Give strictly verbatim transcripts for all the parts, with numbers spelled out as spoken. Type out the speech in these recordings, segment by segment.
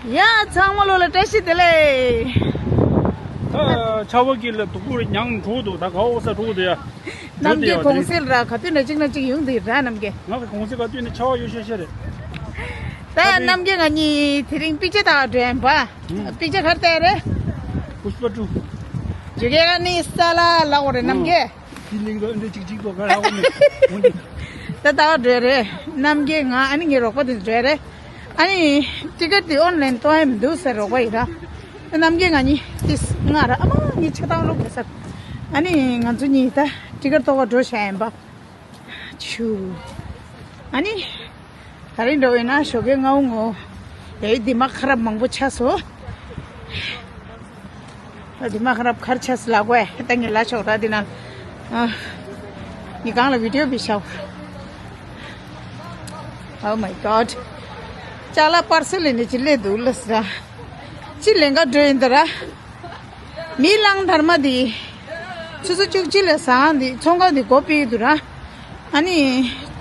ཡ། ཚང་མ་ལོ་ལ་བཀྲ་ཤིས་བདེ་ལེགས། ད་ཆར་པ་གི་ལ་དུག་པོ་ཉང་འགྲོ་འདུག་ད་ག་འོག་ས་འགྲོ་འདུག་ཡ། རྣམ་རྒྱལ་གོང་གསལ་ར་ག་དུས་ན་གཅིག་ན་གཅིག་ཡོང་འདུག་ར་རྣམ་རྒྱལ། ང་གི་གོང་གསལ་ག་དུས་ན་ཆར་པ་ཡོད་ཤ་ཤ་རེད། ད་ཡ་རྣམ་རྒྱལ་ང་གཉིས་དེ་རིང་པིག་ཅར་ལྟ་འགྲོ་ཡ་ཡིན་པ། པིག་ཅར་ག་རེ་ལྟ་ཡ་རེད། པུཤ་པ་ཊུ། ཇོ་ཁེ་ག་ནི་ས་ལ་ལ་འོ་རེད་རྣམ་རྒྱལ། དེ་གླིང་དུ་ཨ་འདྲ་གཅིག་གཅིག་ཏུ་ག་ར་འོ་ནི་འོ་ནི། ད་ལྟ་བ་འགྲོ་རེད། རྣམ་རྒྱལ་ང་ཨ་ནི་ངའི་རོགས་པ་དེ་འགྲོ་རེད། ཨ་ནི་ཊི་ཀེ་ཊི་དེ་ཨོན་ལན་གཏོང་ཡ་མི་འདུག་ཟེར་རོགས་པ་ཡིན་ར། རྣམ་རྒྱལ་ང་གཉིས་ཏིས་ང་ར་ཨ་མ་ངའི་ཆ་ཏང་ལོག་ག་ས། ཨ་ནི་ང་ཚོ་གཉིས་ད་ཊི་ཀེ་ཊི་གཏོང་ག་འགྲོ་བྱ་ཡིན་པ། ཆུ། ཨ་ནི། ད་རིང་འགྲོ་བས་ན་ཞོགས་ཀའི་ང་འུ་ངོ་། ཡའི་དེ་མ་ཁ་རབ་མང་པོ་ཆགས་སོ། ད་དེ་མ་ཁ་རབ་ཁར་ཆགས་སོ་ལ་གོ་ཡ་ད་ངས་ལ་ཆོག་ར་དེ་ན། ཨ། ངས་གང་ལ་བི་ཌི་ཡོ་བི་ཤའོ། Oh my god. ཅ་ལག་པར་སེལ་ལས་ནས་ཅི་ལས་འདུག་ལ་ཟེར། ཅི་ལེན་ག་འགྲོ་ཡིན་ད་ར། མི་གླང་དར་མ་འདི། ཆུ་ཚོད་བཅུ་གཅིག་ལ་ཟ་ཁང་འདི་ཚོང་ཁང་འདི་སྒོ་ཕྱེ་འདུག་ར། ཨ་ནི།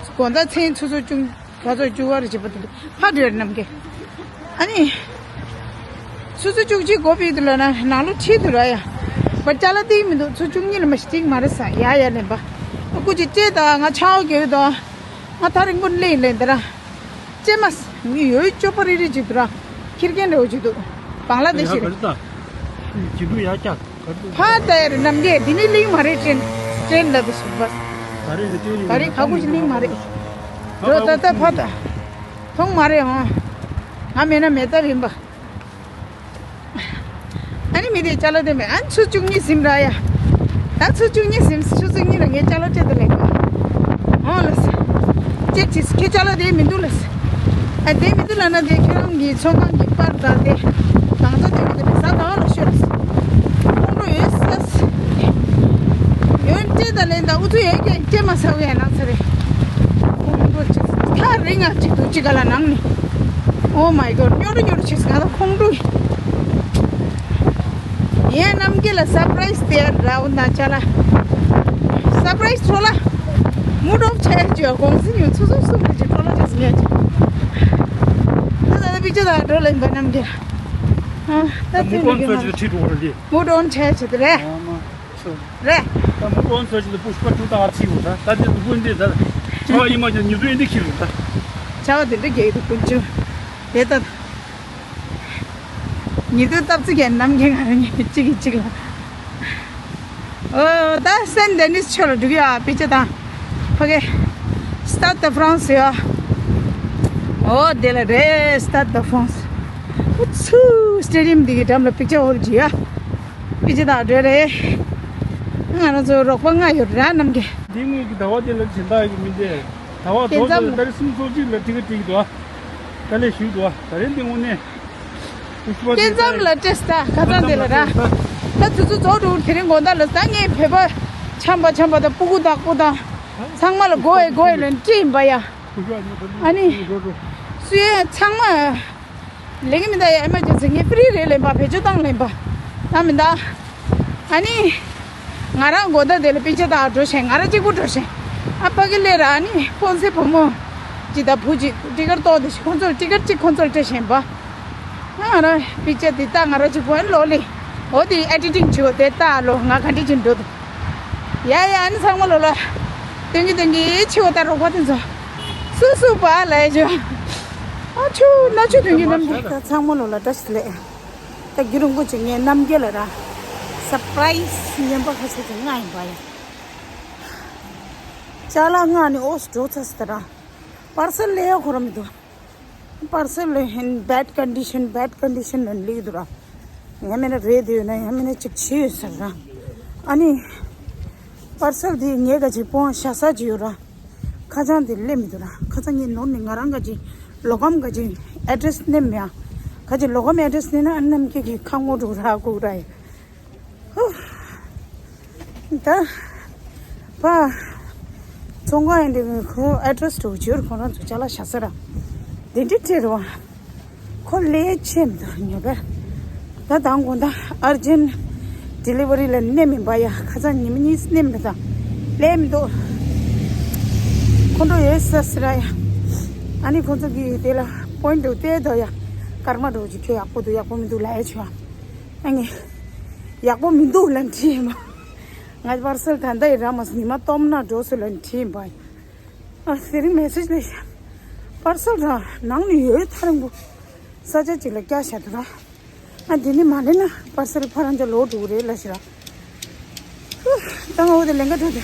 དགོང་དག་མཚན་ཆུ་ཚོད་བཅུ་ག་ཚོད་བཅུ་པ་རེ་བྱེད་པ་འདུག་ཕ་འདྲ་རྣམ་རྒྱལ། ཨ་ནི། ཆུ་ཚོད་བཅུ་གཅིག་སྒོ་ཕྱེ་འདུག་ལ་ན་ནང་ལོ་ཁྲིད་འདུག་ར་ཡ། པ་ཅ་ལག་སྟེར་མི་འདུག་ཆུ་ཚོད་བཅུ་གཉིས་ལ་མ་ཞིག་སྟེར་མ་རེད་ཟ་ཡ་ཡ་ལེན་པ། སྐུ་མཁྱེན་ལྕེ་དང་ང་ཆའོ་གེ་དང་། ང་ཐག་རིང་པོ་སླེབས་ལེན་འདི་ར། ཅེ་མ་སི། མི་ཡོད་ཅོ་པ་རི་རི་ཅིག་ཏུ་ར། ཁྱི་རྒན་འདྲ་བོ་ཅིག་འདུག་བང་ལ་དེ་ཤི་རེད། ཀྱི་འདུག་ཡ་ཀྱ། ཕ་ད་ཡར་རྣམ་རྒྱལ་འདི་ནི་གླིང་མ་རེད་ཀྲེན། ཀྲེན་ལ་དུ་ཞུགས་པ། ད་རེས་ཀྱི་ཀྲེན་ད་རེས་ཁ་ཁུ་ཅི་གླིང་མ་རེད། འགྲོ་ད་ད་ཕ་ད། མཐོང་མ་རེད་ཧོ། ང་མེད་ན་མེད་ད་ཡིན་པ། ཨ་ནི་མི་དེ་ཅ་ལག་དེ་མེད་ཨ་ནི་ཆུ་བཅུ་གཉིས་ཟིན་ར་ཡ། ད་ཆུ་བཅུ་གཉིས་ཟིན་ཆུ་བཅུ་གཉིས་ལ་ངས་ཅ་ལག་སྤྲད་དེ་ལེན་གི། ཨོ་ལ་སི། ཅེ་ཅིས་ཁྱེད་ཅ་ལག་དེ་མི་འདུག་ལ་སི། ཨ་དེ་མི་འདུག་ལ་ན་དེ་ཁྱེད་རང་གི་ཚོང་ཁང་གི་པར་དང་དེ། གང་ཚ་དེ་མི་འདུག་ལ་ས་དང་ལ་ཤོད་ལ་སི། ཁོང་ཁྲོ་ཡོད་ས་སི། ཡོད་སྤྲད་དེ་ལེན་ད་ཨུ་ཚུ་ཡོད་ཀྱང་སྤྲད་མ་ས་བས་ན་ཚ་རེད། ཁོང་ཁྲོ་ཅིག་ཐག་རིང་ང་ཅིག་འདུག་ཅིག་ག་ལ་ནང་ནི། Oh my god. ཉོ་རུ་ཉོ་རུ་ཆེ་སྐད་ཁོང་འདུག་ཡེ་རྣམ་རྒྱལ་ལ་སར་པ་རའི་སི་དེ་ར་འུ་ན་ཅ་ལ། སར་པ་རའི་སི་ཁྲོ་ལ། མུ་ཌོབ་ཆེ་ཅོ་གོང་སི་ཉུ་ཚུ་ཚུ་སུ་མི་ཅི་ཁྲོ་ལ་ཅེ་སི་ངེ་ཅི། ད་ད་པི་ཅི་ད་འགྲོ་ལེན་པ་རྣམ་རྒྱལ། ཨ་ད་མུ་ཏོན་ཚོ་ཅི་ཁྲིད་འགྲོ་རེད། མུ་ཏོན་ཆེ་ཆེ་དེ་རེད། རེད། ད་མུ་ཏོན་ཚོ་ཅི་ད་པུཤ་པ་ཊུ་ད་ཨ་ཚི་ཡོད་ད་ད་དེ་དུ་ཀུན་དེ་ད་ཆ་བ་ཡི་མ་ཅི་ཉི་དུ་ཡིན་དེ་ཁྱི་རུ་ད། ཆ་བ་དེ་འདྲ་རྒྱལ་དུ་ཀུན་ཅུ། དེ་ད། ཉི་དུ་སྟབས་ཚིག་གི་རྣམ་རྒྱལ་ང་རང་གཉིས་གཅིག་གིས་གཅིག་ལ། ཨོ་ད་སེན་ཏེ་ནིས་ཆོས་ལ་འགྲོ་གི་ཡ་པི་ཅི་ད། ཕ་གི། Stade de France ཡ། ཨོ་དེ་ལ་རེད་Stade de France། ཨུ་ཚུ་སི་ཊེ་ཌི་ཡམ་འདི་གི་འགྲམ་ལ་པིག་ཅར་ཧོལ་ཅིག་ཡ། པི་ཅི་ད་འགྲོ་རེད། ང་རང་ཚོ་རོགས་པ་ལྔ་ཡོད་ར་རྣམ་རྒྱལ། འདི་དངོས་ཀྱི་ཟླ་བ་དེ་ལ་སྦྱིན་བདག་གི་མི་འདི། ཟླ་བ་རྡོ་རྗེ་ལ་ཏ་རིག་སུམ་ཅུ་སོ་གཅིག་ལ་ཊི་ཀེ་ཊི་འདུག་ཨ། དཀའ་ལས་ཞུས་འདུག་ཨ། ད་རེས་འདི་དངོས་གནས། སྐུ་ཞབས་སྐྱེ་མཚམས་ལ་སྤྲད་ས་ཁ་སང་དེ་ལ་ར། ད་དུས་ཚོད་རྫོགས་འགྲོ་དེ་རིང་དགོང་དག་ལ་ད་ངས་བོད་པ་འཆམ་པ་འཆམ་པ་དང་སྤུ་གུ་བདག་པོ་དང་ཚང་མ་ལ་གོ་ཨེ་གོ་ཨེ་ལ་སྤྲད་ཡིན་པ་ཡ། ཨ་ནི་སུ་ཡོད་ཚང་མ། ལེགས་མི་འདའ་ཡ་ཨེ་མར་ཇེན་སི་ངས་ཕི་རི་རེད་ལེན་པ་བེད་སྤྱོད་བཏང་ལེན་པ། ད་མི་འདའ། ཨ་ནི། ང་རང་དགོང་དག་དེ་ལ་པིག་ཅར་ལྟ་འགྲོ་ཞིང་ང་རང་གཅིག་པུ་འགྲོ་ཞིང་། ཨ་ཕ་གི་སླེབས་ར་ཨ་ནི་ཕོན་སེ་བུ་མོ། ཅི་ད་བུ་ཅི་ཊི་ཀེ་ཊི་ཏོག་དེ་ཞིག་ཁོང་ཚོར་ཊི་ཀེ་ཊི་གཅིག་ཁོང་ཚོར་སྤྲད་ཞིང་པ། ང་རང་པིག་ཅར་དེ་ལྟ་ང་རང་གཅིག་པུ་ཨ་ནི་ལོ་ལི། འོ་དེ་ཨེ་ཌི་ཊིང་བྱེད་འོ་དེ་ལྟ་ལོ་ང་ག་འདྲི་ཅིག་འགྲོ་འདུག་ཡ་ཡ་ཨ་ནི་ཚང་མ་ལོ་ལ། སྟོན་གི་སྟོན་གི་ཆེ་བ་ལྟ་རོགས་པ་དེ་ཚོ། སུ་སུ་བ་ལ་ཡ་ཅོ། ཨ་ཆུ་ན་ཆུ་དོན་གྱི་རྣམ་རྒྱལ་ད་ཚང་མ་ལོ་ལ་བཀྲ་ཤིས་བདེ་ལེགས། ད་རྒྱུན་རིང་པོ་ཅིག་ངའི་རྣམ་རྒྱལ་ལ་ར། སར་པ་རའི་སི་ཉན་པ་ཁ་ཤས་ཅིག་ང་ཡིན་པ་ཡ། ཅ་ལག་ང་ནི་ཨོ་སི་འགྲོ་ཚ་སི་ད་ར། པར་སེལ་ལས་ཡ་ཁོ་ར་མི་འདུག་པར་སེལ་ལས་ཧིན་bad condition bad condition ལ་ལིག་འདུག་ར། ཡང་མིན་ན་རེད་འདུག་ན་ཡང་མིན་ན་ཅིག་བྱས་ཡོད་ཟེར་ར། ཨ་ནི། པར་སེལ་དེ་ངའི་ག་ཅིག་སྤོང་བྱ་ས་ཅིག་ཡོད་ར། ཁ་བྱང་དེ་སླེབས་མི་འདུག་ར། ཁ་སང་ངས་ནོར་ནས་ང་རང་ག་ཅིག་ལོག་གམ་ག་ཅིག་ཨེ་ཌི་རེ་སི་ནེམ་ཡ། ག་ཅིག་ལོག་གམ་ཨེ་ཌི་རེ་སི་ནེ་ན་ཨ་ནམ་སྐྱེ་གི་ཁ་ངོ་འགྲོ་ར་གུག་ར་ཡ། ཧུ། ད། པ། ཚོང་ཁང་ཡིན་དེ་ཁོ་ཨེ་ཌི་རེ་སི་འགྲོ་བྱོས་ཁོང་རང་ཚོ་ཅ་ལག་བཞག་ས་ར། དེ་འདྲ་སྤྲད་རེད་བ། ཁོ་ལས་ཆེ་མི་འདུག་ཉོ་པས། ད་དང་དགོང་ད་ཨར་ཇེན་ཌི་ལི་ཝ་རི་ལ་གནས་མིན་པ་ཡ་ཁ་སང་ཉི་མ་གཉིས་གནས་མི་འདུག་ལས་མི་འདུག་ཁོང་ཁྲོ་ཡོད་ས་སི་ར་ཡ། ཨ་ནི་ཁོང་ཚོ་གི་དེ་ལ་པོ་ཡིན་འདུག་ལྟས་དོ་ཡ། སྐར་མ་འགྲོ་ཅིག་ཁྱོད་ཡག་པོ་འདུག་ཡག་པོ་མི་འདུག་ལབ་ཡ་ཆོ། ཨ་ནི་ཡག་པོ་མི་འདུག་ལབ་བྲིས་ཡིན་པ། ང་པར་སེལ་ད་ལྟ་ཡི་ར་མ་སོང་ཉི་མ་སྟོང་ན་འགྲོ་སོང་ལབ་བྲིས་ཡིན་པ། ཨ་དེ་རིང་མེ་སེ་ཇི་ལས་ཤག་པར་སེལ་ར་ནང་ནས་ཡོད་ཐག་རིང་པོ་ས་ཆ་ཅིག་ལ་བསྐྱལ་བཞག་འདུག་ར། ཨ་དེ་ནས་མ་སླེབས་ན་པར་སེལ་ཕར་རང་ཅག་ལོག་འགྲོ་གི་རེད་ལབ་ཤག་ར། ཧུ། ད་ང་འོ་དེ་ལེན་ག་འགྲོ་དེ།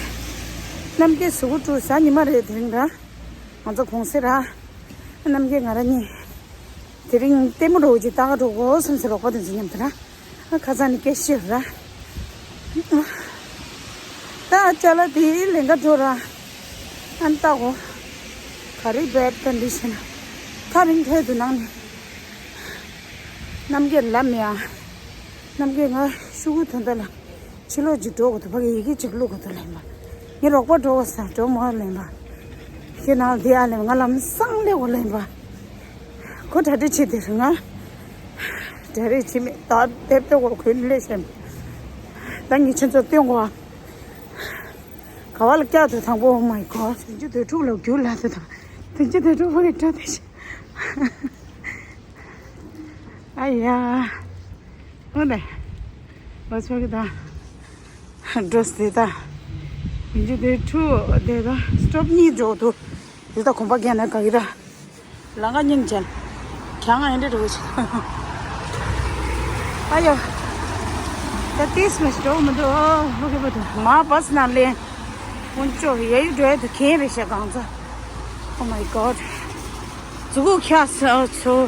རྣམ་རྒྱལ་གཟུགས་པོ་བཀྲུས་གཟའ་ཉི་མ་རེད་དེ་རིང་ར། ང་ཚོ་གུང་སེང་ར། རྣམ་རྒྱལ་ང་ར་གཉིས། དེ་རིང་ལྟད་མོ་འགྲོ་གི་ལྟ་ག་འགྲོ་དགོས་བསམ་སོང་རོགས་པ་དེ་ཚོ་མཉམ་དུ་ར། ཨ་ཁ་སང་ནས་སྐད་ཤེར་ར། ད་ཅ་ལག་དེ་ལེན་ག་འགྲོ་ར། ཨ་ནི་ལྟ་གོ་ག་རེ་bad condition། ཐག་རིང་ཐལ་དུ་ནང་ནས། རྣམ་རྒྱལ་ལབ་མེད་ཨ། རྣམ་རྒྱལ་ང་ཤུ་གུ་དོན་དག་ལ་ཕྱི་ལོགས་ཅིག་འགྲོ་དགོས་འདུག་ཕ་གི་ཡི་གེ་ཅིག་བླུག་དགོས་འདུག་ལབ་པ། ངས་རོགས་པ་འགྲོ་བ་ས་འགྲོ་མ་ལབ་པ། ཁྱེད་ནང་དེ་ཨ་ལབ་ང་ལམ་སང་སླེབས་དགོས་ལབ་པ། ཁོ་གྲ་སྒྲིག་བྱེད་དེ་རེད་ང་། གྲ་སྒྲིག་བྱེད་མེད་ད་དེབ་ལྟ་གོ་ཁོས་སླེབས་ཤེམ། ད་ངས་ཁྱེད་ཚོ་སྟོན་གོ་ཨ། ག་བ་ལ་བཀྱག་ཐུབ་དང་པོ། Oh my god། བདུན་ཅུ་དོན་དྲུག་ལ་རྒྱུགས་ལ་ཐུབ་དང་། བདུན་ཅུ་དོན་དྲུག་ཕ་གི་སྤྲོ་དེ་ཤི། ཨ་ཡ། འོ་ནས། ལོ་ཆོག་གི་དང་། འགྲོ་སྟེ་ད། བདུན་ཅུ་དོན་དྲུག་དེ་ད་སི་ཊོབ་གཉིས་འཇོག་འདུག་དེ་ད་གོམ་པ་རྒྱག་ན་ག་གི་ར། ལང་ཀ་སྙིང་རྗེ། གྱང་ང་ཡང་འདྲ་འགྲོ་གི་ཤག་ཨ་ཡོ། ད་ཏིས་མ་ཞིག་འགྲོ་མི་འདུག་ཨོ་ཧོ་གི་པ་དུ་མ་བས་ན་ལེན། ཀུན་སྤྱོད་ཡ་ཡུ་འགྲོ་ཡ་དུ་ཁེན་རེ་ཤག་གང་ཚ། Oh my god། མཛུ་གུ་ཁྱག་ས་ཚོ།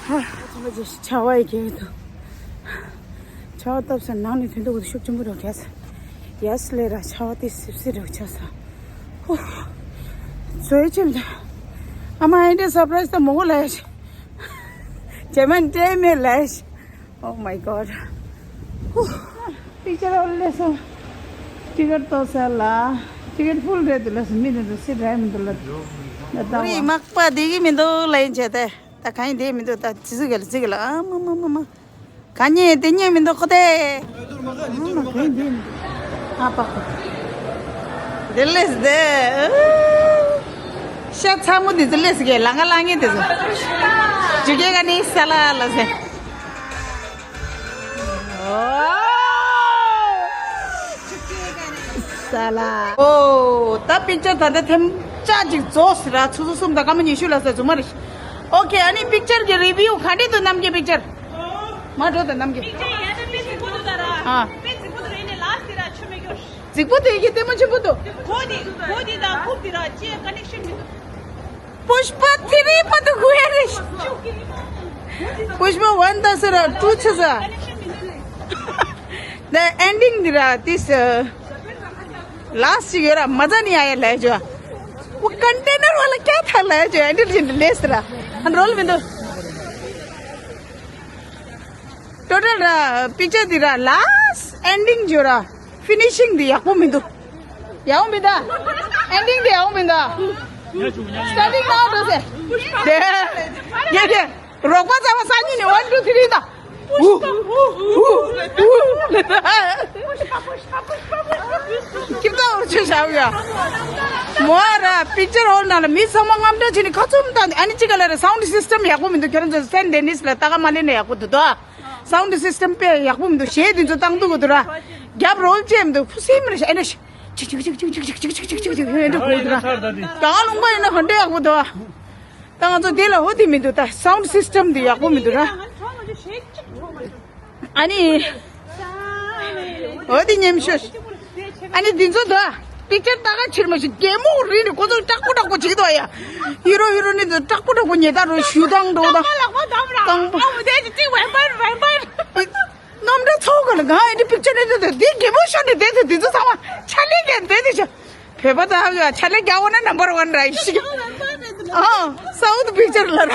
ཧ། ཆ་བ་ཡི་གེ་དུ། ཆར་པ་བཏབ་ས་ནང་ནས་དོན་དུ་འུ་ཤུགས་ཆེན་པོ་རོ་གས། ཡས་ལེ་ར་ཆར་པ་དེ་སིབ་སིབ་རོ་ཆ་ས། ཧུ། ཚོའི་ཆེམ་ད། ཨ་མ་ཨེ་འདྲ་སར་པ་རའི་སི་ད་མོ་གོ་ལ་ཡ་ཤི། ཇེ་མན་ཏྲེ་མེ་ལ་ཡ་ཤི། Oh my god། ཧུ། པིག་ཅར་ཨོ་ལེ་སོ། ཊི་ཀེ་ཊི་ཏོ་ས་ལ། ཊི་ཀེ་ཊི་ཕུལ་རེད་དུ་ལ་སོ་མི་རེད་དུ་སི་རེད་མི་འདུག་ལ། ད་ད་རི་མག་པ་དེ་གི་མི་འདུག་ལ་ཡིན་ཆེ་དེ། ད་གང་ཡིན་དེ་མི་འདུག་ད་ཙི་ཙི་ག་ལ་ཙི་ག་ལ་ཨ་མ་མ་མ་མ། ག་ཉེ་དེ་ཉེ་མི་འདུག་ཁོ་དེ། ཨ་པ་ཁོ། དེ་ལེས་དེ། ཤ་ཚ་མོ་དེ་ཚོ་ལེས་གེ་ལང་ཀ་ལང་ངེ་དེ་ཚོ། ཇུ་ཀེ་ག་ནི་ས་ལ་ལ་ཟེ། ཨོ། ས་ལ། ཨོ། ད་པིག་ཅར་ད་ལྟ་ཐེམ་ཅག་ཅིག་རྫོགས་ཟེར་ར་ཆུ་ཚོད་གསུམ་དང་སྐར་མ་ཉི་ཤུ་ལ་ཟེར་རྫུན་མ་རེད། ཨོ་ཁེ། ཨ་ནི་པིག་ཅར་གི་རི་བིའུ་ག་འདྲས་འདུག་རྣམ་རྒྱལ་པིག་ཅར། མ་འགྲོ་དང་རྣམ་རྒྱལ། ཨ། རྫིག་པོ་དེ་གི་ལྟད་མོ་ཆེན་པོ་འདུག་པུཤ་པ་ཐི་རི་མ་འདུག་གུ་ཧེ་རེ། པུཤ་པ་ཝན་ད་ཟེར་ར་ཊུ་ཆ་ས། ད་ཨེན་ཌིང་འདི་ར་ཏིས། ལཱསི་ཅིག་ཡོད་ར་མ་ཛ་ནི་ཨ་ཡ་ལས་ཇོ། ཝ་ཀོན་ཊེ་ནར་ཝ་ལ་ཀྱ་ཐ་ལས་ཇོ། ཨེན་ཌིང་ལེས་ར་ཨན་རོལ་མི་འདུག་ཊོ་ཊལ་ར་པིག་ཅར་འདི་ར་ལཱསི་ཨེན་ཌིང་ཇོ་ར་ཕི་ནི་ཤིང་འདི་ཡག་པོ་མི་འདུག་ཡག་པོ་མི་འདུག་ཨེན་ཌིང་འདི་ཡག་པོ་མི་འདུག་སི་ཊར་ཊིང་ནའོ་འགྲོ་ཟེར། དེ་དེ་དེ་རོགས་པ་ཚང་མ་སང་ཉིན་ནས་ཝན་ཊུ་ཐི་རི་དང་། ཁྱིམ་ཚང་འུར་ཆོས་བྱ་བ་ཡ། མོ་ར་པིག་ཅར་ཧོལ་ནང་ལ་མི་ཚང་མ་དངངས་སྐྲག་བྱས་ནས་ཁ་བཙུམ་བཏང་། ཨ་ནི་གཅིག་ག་ལ་ར་སའུན་ཌི་སིས་ཊམ་ཡག་པོ་མི་འདུག་ཁྱེད་རང་ཚོ་སེན་ཌེ་ནིས་ལ་ལྟ་ག་མ་སླེབས་ན་ཡག་པོ་འདུག་དོ། སའུན་ཌི་སིས་ཊམ་དཔེ་ཡག་པོ་མི་འདུག་གཞས་འདི་ཚོ་བཏང་འདུག་གོ་དུ་ར། རྒྱབ་རོལ་བཅས་མི་འདུག་ཕུ་སིམ་རེ་ཤ་ཨེ་ན་ཤ་ཅིག་ཅིག་ཅིག་ཨེ་འདྲ་གོ་དུ་ར། ད་ལུང་པ་ཡིན་ན་ག་འདྲ་ཡག་པོ་འདུག་ད་ང་ཚོ་དེ་ལ་འོ་དེ་མི་འདུག་ད་སའུན་ཌི་སིས་ཊམ་དེ་ཡག་པོ་མི་འདུག་ར། ཨ་ནི། འོ་དེ་ཉམས་ཤོས། ཨ་ནི་འདི་ཚོ་འདུག་པིག་ཅར་ལྟ་ག་ཕྱིར་མ་ཤོག་རྒན་མོ་རིགས་ནི་ཁོ་ཚོ་དྲག་པོ་དྲག་པོ་བྱེད་ཀྱི་འདུག་ཡ། ཧི་རོ་ཧི་རོ་ནི་དྲག་པོ་དྲག་པོ་ཉེ་ད་རུ་ཞུ་དང་འགྲོ་དང་། རྐང་པ། རྣམ་གྲྭ་ཚོགས་ག་ལ་གང་ཨེ་འདྲ་པིག་ཅར་ནི་འདི་འདི་རྒན་མོ་ཤོར་ནི་བསྡད་དེ་འདི་ཚོ་ཚང་མ་ཆ་ལེ་གན་བསྡད་དེ་ཤོག་བོད་པ་དག་ཡ་ཆ་ལེ་རྒྱ་བོ་ན་number one ར་ཤི། ཨ་སའུ་ཐི་པིག་ཅར་ལ་ར་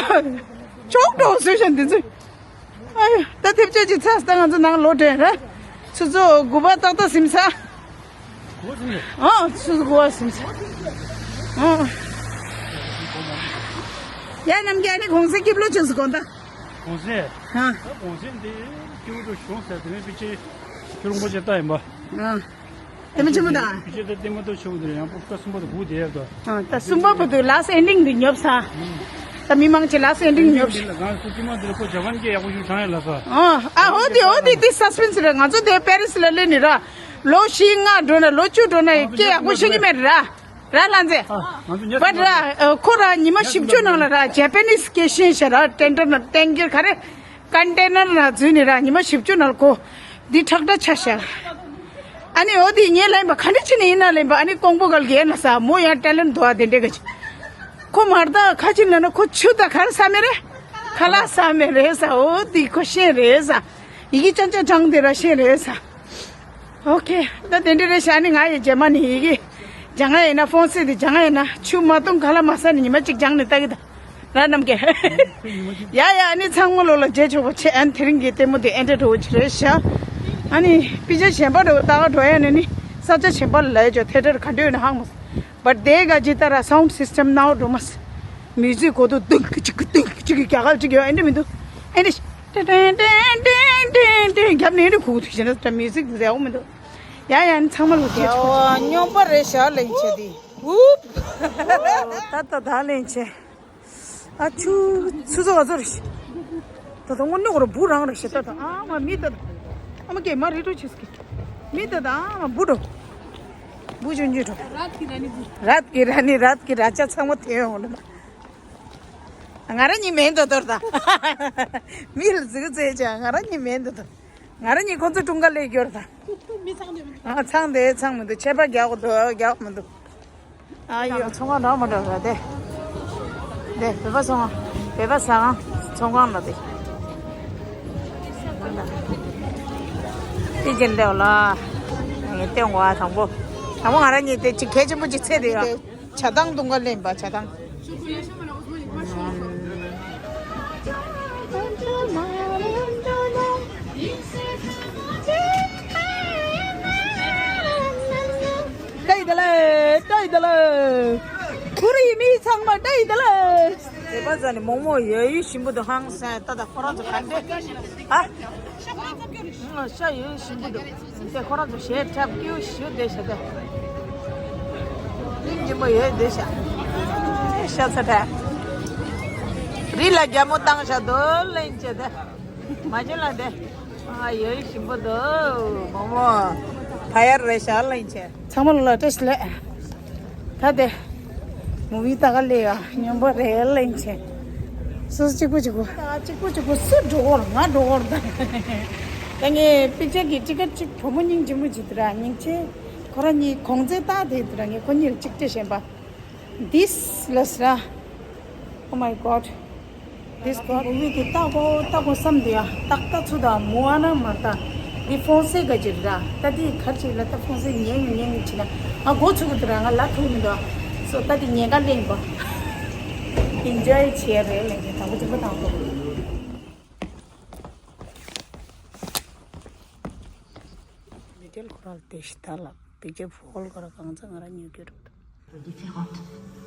ཆོག་འགྲོ་སུ་ཤོག་འདི་ཚོ། ཨ་ཡ། ད་ཐེབས་ཆོད་ཅིག་ཚར་ད་ང་ཚོ་ནང་ལོག་དྲན་ར། ཆུ་ཚོད་དགུ་པ་ཏག་ཏག་ཟིན་ས། དགུ་ཟིན་རེད། ཨ་ཆུ་ཚོད་དགུ་པ་ཟིན་ས། ཨ། ཡ་རྣམ་རྒྱལ་ནི་གུང་སེང་སྐྱིད་པོ་ཅིག་སུ་དགོངས་ད། གུང་སེང་། ཨ། ད་གུང་སེང་འདི་སྐྱིད་པོ་གཞུང་ཟེར་དེ་ནས་པི་ཅི་ཁྱོད་རང་པོ་ཅེ་ལྟ་ཡིན་པ། ཨ། ལྟད་མོ་ཆེན་མོ་དང་། ཕྱི་ཆེ་ད་ལྟད་མོ་ཏོ་ཆེ་བོ་འདིར་ཡང་པོ་ཀ་གསུམ་པ་དང་དགུ་དེ་ཡར་དོ། ཨ་ད་གསུམ་པ་བར་དུ་last ending དུ་ཉོབ་ས། ད་མི་མང་ཆེ་ལ་སེ་འདྲིང་ཉོབ་ཤི། ང་ཚོ་ཅི་མ་འདིར་ཁོ་ཇ་པན་སྐད་ཡག་པོ་ཞིག་བྱང་ཡ་ལ་ས། ཨ་ཨ་འོ་དེ་འོ་དེ་དེ་སཱ་སི་པེན་སི་རེད། ང་ཚོ་དེ་པེ་རི་སི་ལ་སླེབས་ནི་ར། ལོ་བཞི་ལྔ་འགྲོ་ན་ལོ་བཅུ་འགྲོ་ན་ཡི་སྐད་ཡག་པོ་ཤེས་ཀྱི་མེད་ར། ར་ལྷ་མཛེས། ང་ཚོ་ཉལ་པ་ར་ཁོ་ར་ཉི་མ་བཞི་བཅུ་ནང་ལ་ར་ཇ་པ་ནིས་སྐད་ཤེས་ཤ་ར། ཊེན་ཌར་ན་ཊེང་ཀར་ག་རེ། ཀོན་ཊེ་ནར་ན་འཛུལ་ནི་ར་ཉི་མ་བཞི་བཅུ་ནང་ལ་ཁོ་འདི་ཁྲག་ཁྲག་ཆ་ཤ། ཨ་ནི་འོ་དེ་ངས་ལན་པ་ག་འདྲ་ཆེ་ནི་ཡིན་ན་ལན་པ། ཨ་ནི་ཀོང་པོ་གལ་གྱི་ཡན་ན་ས་མོ་ཡང་ཊེ་ལེན་ཊི་འདུག་ཨ། དེ་འདྲས་ག་ཅི་ཁོ་མར་ད་ཁ་ཅིག་ལ་ན་ཁོ་ཆུ་ད་གར་ས་མེ་རེད། ཁ་ལག་ས་མེ་རེད་ས། འོ་དེ་ཁོ་ཤེས་རེད་ས། ཡི་གེ་ཅང་ཅང་དྲང་དེ་ར་ཤེས་རེད་ས། ཨོ་ཁེ། ད་དེ་འདྲ་རེད་ཤག་ཨ་ནི་ང་ཡི་རྗེས་མ་ནི་ཡི་གེ་སྦྱང་ང་ཡིན་ན་ཧྥོན་སེ་དེ་སྦྱང་ང་ཡིན་ན་ཆུ་མ་བཏུང་ཁ་ལག་མ་ཟ་ནི་ཉི་མ་གཅིག་སྦྱང་ནས་ལྟ་གི་ད། ར་རྣམས་ཀྱི། ཡ་ཡ་ཨ་ནི་ཚང་མ་ལོ་ལ་རྗེས་ཆོག་པ་ཆེ། ཨ་ནི་དེ་རིང་གི་ལྟད་མོ་དེ་ཨེ་འདྲ་འགྲོ་གི་རེད་ཤག་ཨ་ནི་པི་ཅར་གཞན་པ་འགྲོ་ད་ག་འགྲོ་ཡ་ནི་ནི་ས་ཆ་གཞན་པ་ལ་ལས་ཅོ་ཐེ་ཊར་ག་འདྲ་ཡོད་ན་ཧང་མོ། བར་དེ་ག་ཇི་ལྟར་སའུན་ཌི་སིས་ཊེམ་ནའོ་འགྲོ་མ་སི། མིའུ་ཛིག་གོ་དུ་ཏུང་ཀི་ཅིག་གི་ཏུང་ཀི་ཅིག་གི་རྒྱ་གར་ཅིག་ཡོད་ཨེ་འདྲ་མི་འདུག་ཨེ་འདྲ་ཏན་ཏན་ཏན་ཏན་ཏན་རྒྱབ་ནས་ཨེ་འདྲ་གུག་ཐུག་བྱས་ན་ད་མིའུ་ཛིག་འདི་ཟེར་འོ་མི་འདུག་ཡ་ཡ་ཨ་ནི་ཚང་མ་ལོ་རྗེས་ཆོག་སྙོམས་པ་རེད་ཤག་ལེན་བྱེད་དེ། ཝུབ། ད་ད་ད་ལེན་བྱེད། ཨ་ཆུ་ཆུ་ཚོད་ག་ཚོད་རེད། ད་ད་དངོས་གནས་ཁོ་ར་འབུ་རང་རེད་ཤག་ད་ད་ཨ་མ་མི་ད་ད་ཨ་མ་ཀེ་མ་རེད་འགྲོ་ཆེ་སྐད་མི་ད་ད་ཨ་མ་འབུ་འགྲོ། འབུ་ཆུང་ཆུང་འགྲོ། རཱད་ཀི་ར་ནི་འབུ། རཱད་ཀི་ར་ནི་རཱད་ཀི་ར་ཅ་ཚང་མ་དེ་ཡོང་ལ། ང་རང་གཉིས་མེད་འདོད་དོར་ད། མི་ལ་ཟིག་རྩེ་ཅག་ང་རང་གཉིས་མེད་འདོད་དོར། ང་རང་གཉིས་ཁོང་ཚོ་ཀྲུང་ག་ལས་སྐྱོར་ད། མི་ཚང་དེ་མི་ཚང་། ཨ་ཚང་དེ་ཚང་མི་འདུག་ཆད་པ་རྒྱག་དགོས་འདུག་རྒྱག་མི་འདུག་ཨ་ཡོ། ཚོང་ཁང་འདྲ་མ་འདྲ་ར་དེ། དེ་བོད་པ་ཚོང་ཁང་། བོད་པ་ཟ་ཁང་ཚོང་ཁང་ལ་དེ། དེ་ཅན་དེ་ལ། ངས་སྟོན་གོ་ཨ་དང་པོ། དང་པོ་ང་རང་གཉིས་དེ་ཅིག་གལ་ཆེན་པོ་ཅིག་ཚེ་དེ་ཡོད། ཇ་དང་བཏུང་ག་ལེན་པ་ཇ་དང་། ཏའི་ད་ལེ་ཏའི་ད་ལེ། ཁོ་རའི་མི་ཚང་མ་ཏའི་ད་ལེ། དེ་པ་ཙ་ནི་མོག་མོག་ཡོད་ཡོད་ཞིམ་པོ་འདུག་ཧང་སང་ད་ད་ཁོ་རང་ཚོ་ག་འདྲ། ཨ། ཤ་ཡོད་ཞིམ་པོ་འདུག་དེ་ཁོ་རང་ཚོ་ཞལ་ཁྲབ་སྐྱིད་པོ་ཞིག་བསྡད་ཤག་དེ། སྙིང་རྗེ་མོ་ཡོད་བསྡད་ཤག་ཤ་ཚ་ཁྲ། རི་ལ་རྒྱ་མོ་བཏང་ཤག་དོ་ལེན་བྱེད་དེ། མ་བྱེད་ལ་དེ། ཨ་ཡོད་ཞིམ་པོ་འདུག་མོག་མོག་ཕ་ཡར་རེད་ཤག་ལེན་བྱེད། ཚང་མ་ལ་བཀྲ་ཤིས་བདེ་ལེགས། ད་དེ། མུ་བི་ལྟ་ག་སླེབས་ཡ་སྙོམས་པོ་རེད་ལེན་བྱེད། སོ་སོ་གཅིག་པུ་གཅིག་པུ། ད་གཅིག་པུ་གཅིག་པུ་སུ་འགྲོ་གོ་ར་ང་འགྲོ་གོ་ར་ད། ད་ངས་པིག་ཅར་གྱི་ཊི་ཀེ་ཊི་གཅིག་བུ་མོ་སྙིང་རྗེ་མོ་གཅིག་དེ་ར་སྙིང་རྗེ། ཁོ་ར་གཉིས་གོང་ཚད་ལྟ་དེ་དེ་ར་ངས་ཁོ་གཉིས་ལ་གཅིག་སྤྲད་བཞིན་པ། This ལ་ཟེར་ར། Oh my God. This got movie དེ་ལྟ་གོ་ལྟ་གོ་བསམ་དེ་ཡ་ཏག་ཏག་ཚུ་དང་མོ་ཨ་ན་མ་ལྟ། འདི་ཧྥོན་སེ་ག་ཅིག་ར་ད་དེ་གར་ཅིག་ལ་ད་ཧྥོན་སེ་ཉན་ཉན་ཅི་ན་ང་གོ་ཚུགས་གི་དེ་ར་ང་ལ་ཐུག་མི་འདུག་སོ་ད་དེ་ཉན་ག་ལེན་པ། ཨིན་ཇོའི་བྱེད་རེད་ལེན་དེ་དང་པོ་དང་པོ། ཌི་ཊེལ་ཁོ་རང་ལ་དེ་ཤི་ད་ལ་པིག་ཅར་ཧོལ་ཁོ་རང་གང་ཚ་ང་རང་ཉོ་རྒྱུ་རེད། Différente.